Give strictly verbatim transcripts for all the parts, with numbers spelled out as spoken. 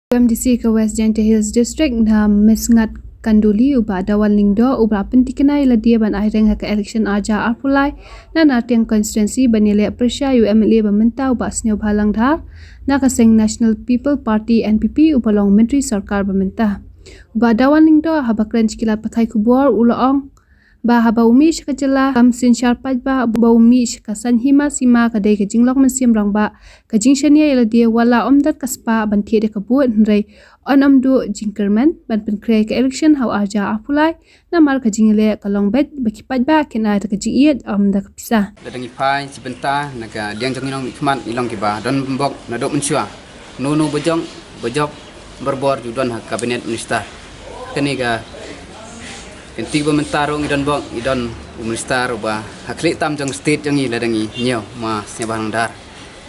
U M D C ka West Jaintia Hills District na Misngat Kanduli u Bah Dawan Lyngdoh uba la pyntikna ïa lade ban aireng ha ka election arja arphew lai na Nartiang constituency ban ïaleh pyrshah ïa u M L A ba mynta u Bah Sniawbhalang Dhar na ka seng National People Party N P P uba long myntri sorkar ba mynta. U Bah Dawan Lyngdoh haba kren sha ki lad pathai khubor u la ong ba haba u mih sha ka jylla kam synshar paidbah, ba u mih sha ka saiñ hima sima ka dei ka jinglong mynsiem rangbah, ka jingshaniah ïa lade wat la ym don ka spah ban thied ïa ka vote, hynrei yn ym duh jingkyrmen ban pynkhreh ka election ha u arja arphew lai namar ka jingïaleh ka long beit ba ki paidbah kin ai da ka jingïeit ym da ka pisa. Lada ngi phai sha bynta na ka liang jong ngi nongmihkhmat ngi long kiba don bok naduh mynshuwa. Uno uno ba jong ba jop barabor ju don ha cabinet minister. Kane ka kynti ba mynta ruh ngi don bok ngi don u minister uba ha khlieh tam jong state jong ngi lada ngi ñiew ma Sniawbhalang Dhar.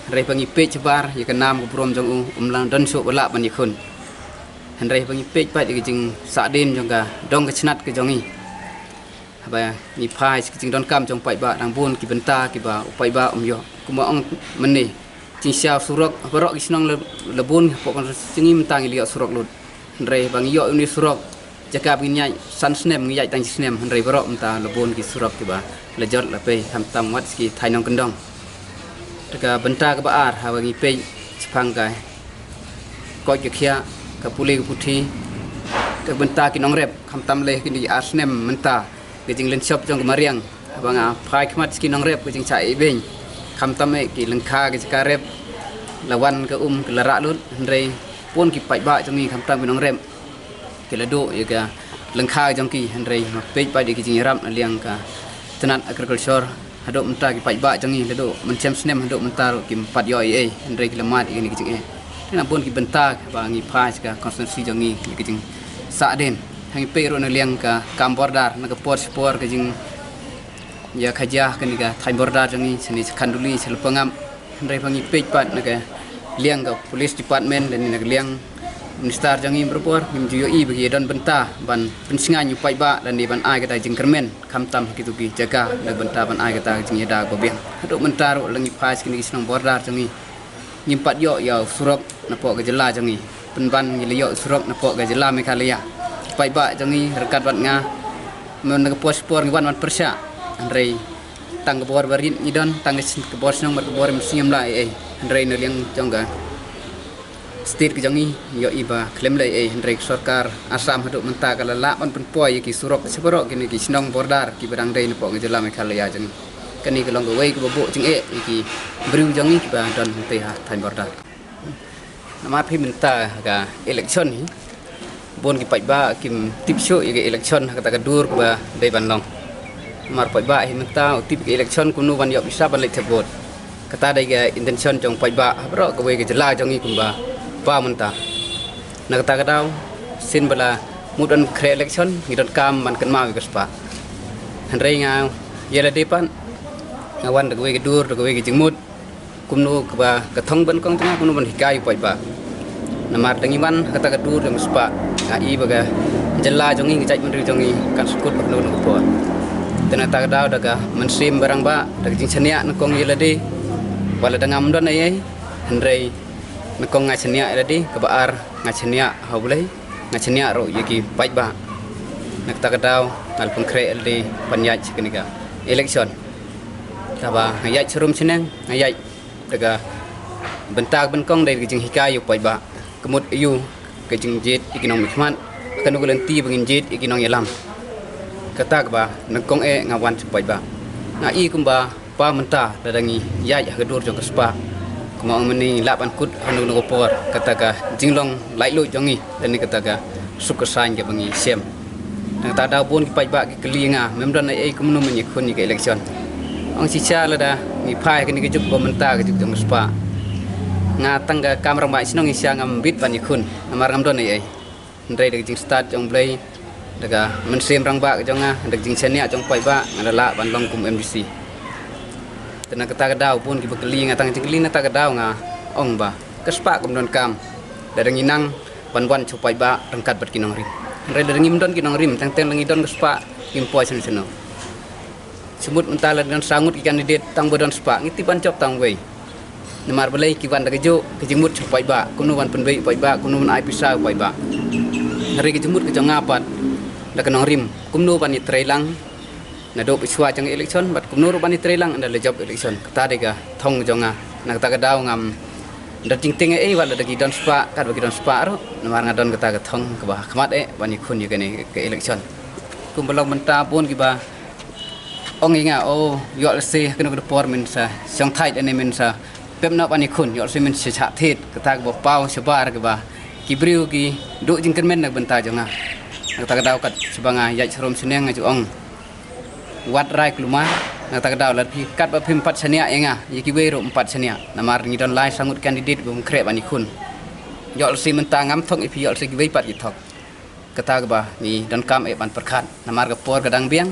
Hynrei ba ngi peit shabar ïa ka nam ka burom jong u, um lah don shuh ba lah ban ïakhun. Hynrei ba ngi peit pat ïa ka jingsahdien jong ka dong ka tnat ka jong ngi. Haba ngi phai sha ka jingdonkam jong paidbah dang bun ki bynta kiba u paidbah um ïoh. Kumba ong mynne, jingshisha surok baroh ki shnong la, la bun hapoh constituency jong ngi mynta ngi la ïoh surok lut. Hynrei ba ngi ïoh une u surok, jaka ba ngin ïaid san snem ngi ïaid tang shi snem, hynrei baroh mynta la bun ki surok kiba la jot la pei, khamtam wat ki thaiñ nongkyndong. Te ka bynta kaba ar haba ngi peit shaphang ka koit ka khiah, ka pule ka puthi, te ka bynta ki nongrep, khamtam lei kine ar snem mynta ka jinglynshop jong ka mariang. Haba nga phai khmat sha ki nongrep ka jingshah ïeit beiñ, khamtam eh ki lyngkha ka jaka rep, la wan ka um ka la rah lut, hynrei bun ki paidbah jong ngi khamtam ki nongrep ki la duh ïa ka lyngkha jong ki, hynrei ma peit pat ïa ki jingïarap na liang ka tnat agriculture, haduh mynta ki paidbah jong ngi la duh mynshem snem haduh mynta ruh kim pat ïoh ei ei, hynrei ki la mad ïa kine ki jingeh. Te na bun ki bynta ba ngi phai sha ka constituency jong ngi ïa ki jingsahdien. Ha ngi peit ruh na liang ka kam border, na ka por shi por ka jing ïa ka jia kane ka thaiñ border jong ngi, shane sha Khanduli, sha Lapangap. Hynrei ba ngi peit pat na ka liang ka police department lane na ka liang minister jong ngi barabor ngim ju ïohi ba ki don bynta ban pynshngaiñ ïa u paidbah lane ban ai kata ka jingkyrmen, khamtam ha kito ki jaka na ka bynta ban ai kata ka jingïada ba biang. Haduh mynta ruh la ngi phai sha kine ki shnong border jong ngi, ngim pat ïoh ïa u surok napoh ka jylla jong ngi. Pynban ngi la ïoh u surok napoh ka jylla Meghalaya. Paidbah jong ngi ryngkat bad nga, mynta ka por shi por ngi wan ban pyrshah, hynrei tang ka bor barit ngi don, tang ka sn-, ka bor shnong bad ka bor mynsiem la ei ei. Hynrei na liang jong ka state ka jong ngi, ngi ïohi ba khlem la ei ei, hynrei ka sorkar Assam haduh mynta ka la lah ban pynpoi ïa ki surok sha baroh kine ki shnong border kiba dang dei napoh ka jylla Meghalaya jong ngi. Kane ka long kawei kaba buh jingeh ïa ki briew jong ngi kiba don hangtei ha thaiñ border. Namar phi mynta ka election hi, bun ki paidbah kim tip shuh ïa ka election ha kata ka dur kaba dei ban long. Namar paidbah hi mynta u tip ka election kumno ban ïoh pisa ban leit thep vote. Kata dei ka intention jong paidbah ha baroh kawei ka jylla jong ngi kumba paw mynta. Na kata ka daw, sien ba la mut ban khreh election, ngi donkam ban kynmaw ïa ka spah. Hynrei nga ïa lade pat, nga wan da kawei ka dur, da kawei ka jingmut. Kumno kaba ka thong ba nyngkong jong nga kumno ban hikai u paidbah. Namar da ngi wan ha kata ka dur jong ka spah, nga i ba ka jylla jong ngi, ka jaitbynriew jong ngi kan sngewkut ha kano kano ka por. Te na kata ka daw da ka mynsiem ba rangbah, da ka jingshaniah nyngkong ïa lade, wat la da ngam don ei ei, hynrei nyngkong nga shaniah ïa lade, kaba ar nga shaniah ha U Blei, nga shaniah ruh ïa ki paidbah. Na kata ka daw nga la pynkhreh ïa lade ban ïaid sha kane ka election. Kaba nga ïaid sharum shaneng, nga ïaid da ka bynta ba nyngkong dei da ka jinghikai ïa u paidbah. Ka mut aïu ka jingjied ïa ki nongmihkhmat, kano ka lynti ba ngin jied ïa ki nongïalam. Kata kaba nyngkong eh nga wan sha u paidbah. Nga i kumba paw mynta lada ngi ïaid ha ka dur jong ka spah, kumba ong mynne ngi lah ban kut ha kano kano ka por kata ka jinglong laitluid jong ngi lane kata ka suk ka saiñ kaba ngi shem. Na kata ka daw bun ki paidbah ki kylli ïa nga, mem don ei ei kumno men ïakhun ïa ka election. Ong shisha lada ngi phai ha kane ka juk ba mynta ka juk jong ka spah, nga tang ka kam rangbah shnong shisha ngam bit ban ïakhun namar ngam don ei ei. Hynrei da ka jingstad jong U Blei, da ka mynsiem rangbah ka jong nga, da ka jingshaniah jong u paidbah, nga la lah ban long kum M D C. Te na kata ka daw bun kiba kylli ïa nga tang jingkylli, na kata ka daw nga ong ba ka spah kam donkam lada ngi nang ban wan sha u paidbah ryngkat bad ki nongrim. Hynrei lada ngim don ki nongrim, teng teng la ngi don ka spah ngim poi shano shano. Shu mut mynta la don saw ngut ki candidate tang ba don spah, ngi tip ban jop tang wei. Namar balei ki wan da ka juk ka jingmut sha u paidbah, kumno ban pynbeit u paidbah, kumno ban ai pisa u paidbah. Hynrei ka jingmut ka jong nga pat da ka nongrim, kumno ban ïatrei lang naduh pyrshah jong election bad kumno ruh ban ïatrei lang ynda la jop election. Kata dei ka thong jong nga. Na kata ka daw ngam don jingtieng ei ei wat la da ki don spah, katba ki don spah ruh, namar nga don kata ka thong kaba khmat eh ban ïakhun ïa kane ka election. Kumba long mynta bun kiba ong ïa nga, o, ïoh lehse kano kano por men sa shong thait ne men sa pep noh ban ïakhun, ïoh lehse men sa shah thied. Kata kaba paw shabar kaba ki briew ki duh jingkyrmen na ka bynta jong nga. Na kata ka daw kat shaba nga ïaid sharum shaneng nga ju ong, wat rai kulmar. Na kata ka daw lada phi, katba phim pat shaniah ïa nga, ïa kiwei ruh ym pat shaniah. Namar ngi don lai san ngut candidate ba ym khreh ban ïakhun. Ïoh lehse mynta ngam thok ïa phi, ïoh lehse kiwei pat ki thok. Kata kaba ngi donkam eh ban pyrkhat. Namar ka por ka dang biang.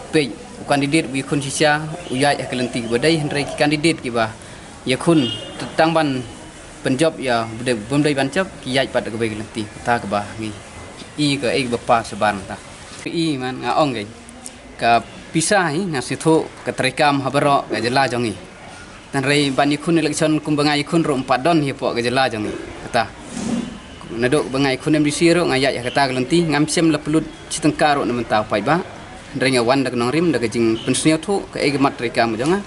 Peit, u candidate u ïakhun shisha u ïaid ha ka lynti kaba dei, hynrei ki candidate kiba ïakhun tang ban pynjop ïa bym dei ban jop, ki ïaid pat da kawei ka lynti. Kata kaba ngi i kaei kaba paw shabar mynta. I man nga ong keiñ, ka pisa hi nga sngewthuh ka treikam ha baroh ka jylla jong ngi. Hynrei ban ïakhun election kumba nga ïakhun ruh ym pat don hi hapoh ka jylla jong ngi. Kata naduh ba nga ïakhun MDC ruh nga ïaid ha kata ka lynti, ngam shym la pynlut shi tyngka ruh na bynta u paidbah. Hynrei nga wan da ka nongrim, da ka jingpynsngewthuh kaei ka mat treikam ka jong nga.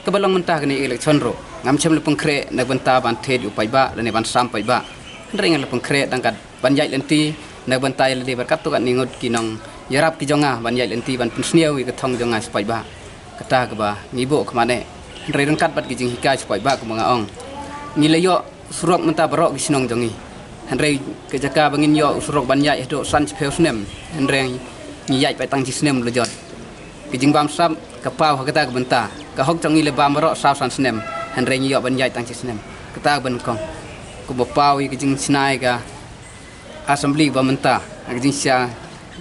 Kaba long mynta kane election ruh ngam shym la pynkhreh na ka bynta ban thied ïa u paidbah lane ban sam paidbah. Hynrei nga la pynkhreh tang kat ban ïaid lynti na ka bynta ïa lade bad katto katne ngut ki nongïarap ki jong nga, ban ïaid lynti ban pynsniew ïa ka thong jong nga sha u paidbah. Kata kaba ngi buh khmat eh. Hynrei ryngkat bad ki jinghikai sha u paidbah kumba nga ong, ngi la ïoh surok mynta baroh ki shnong jong ngi. Hynrei ka jaka ba ngin ïoh u surok ban ïaid haduh san shiphew snem, hynrei ngi ïaid pat tang shi snem la jot. Ka jingbamsap ka paw ha kata ka bynta. Ka hok jong ngi la bam baroh saw san snem, hynrei ngi ïoh ban ïaid tang shi snem. Kata ka ban kong, kumba paw ïa ka jingshna ïa ka Assembly ba mynta, ha ka jingshisha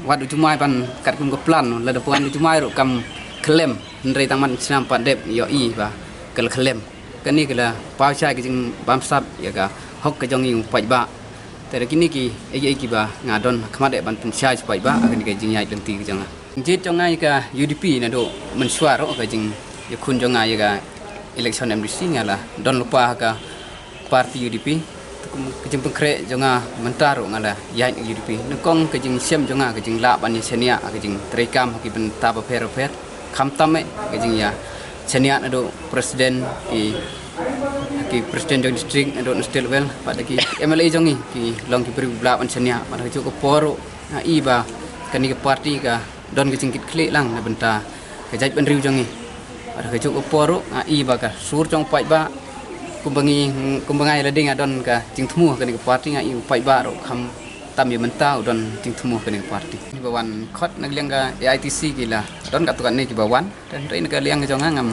wat u jumai ban kat kum ka plan, lada pynwan u jumai ruh kam khlem, hynrei tang man shnam pat dep ïohi ba ka la khlem. Kane ka la paw shai ka jingbamsap ïa ka hok ka jong ngi u paidbah. Te da kine ki ei ei kiba nga don khmat eh ban pynshai sha u paidbah ha kane ka jingïaid lynti ka jong nga. Jied jong nga ïa ka UDP naduh mynshuwa ruh ka jingïakhun jong nga ïa ka election MDC, nga la don lypa ha ka party UDP. Te kum ka jingpynkhreh jong nga mynta ruh nga la ïaid UDP. Nyngkong ka jingshem jong nga, ka jinglah ban ïashaniah ha ka jingtreikam ha ki bynta bapher bapher. Khamtam eh ka jingïashaniah naduh president, ki, ki president jong district naduh na state level, bad ki MLA jong ngi ki long ki briew ba lah ban shaniah. Bad ha kajuh ka por ruh nga i ba kane ka party ka don ka jingkitkhlieh lang na bynta ka jaitbynriew jong ngi. Bad ha kajuh ka por ruh nga i ba ka sur jong u paidbah, kumba ngi, kumba nga ïa lade nga don ka jingthmu ha kane ka party, nga i u paidbah ruh khamtam ïa mynta u don jingthmu ha kane ka party. Ngi ba wan khot na ka liang ka AITC ki la don katto katne kiba wan. Te hynrei na ka liang ka jong nga ngam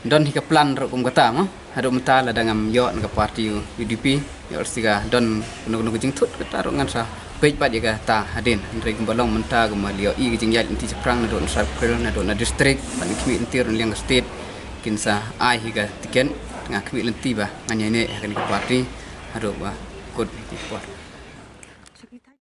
don hi ka plan ruh kum kata mo. Haduh mynta lada ngam ïoh na ka party UDP, ïoh lehse ka don kano kano ka jingthut, kata ruh ngan sa peit pat ïa kata hadien. Hynrei kumba long mynta kumba la ïohi ka jingïaid lynti shaphrang naduh na circle, naduh na district, bad nga khmih lynti ruh na liang ka state kin sa ai hi ka ticket. Nga khmih lynti ba ngan ïaineh ha kane ka party haduh ba kut ki por.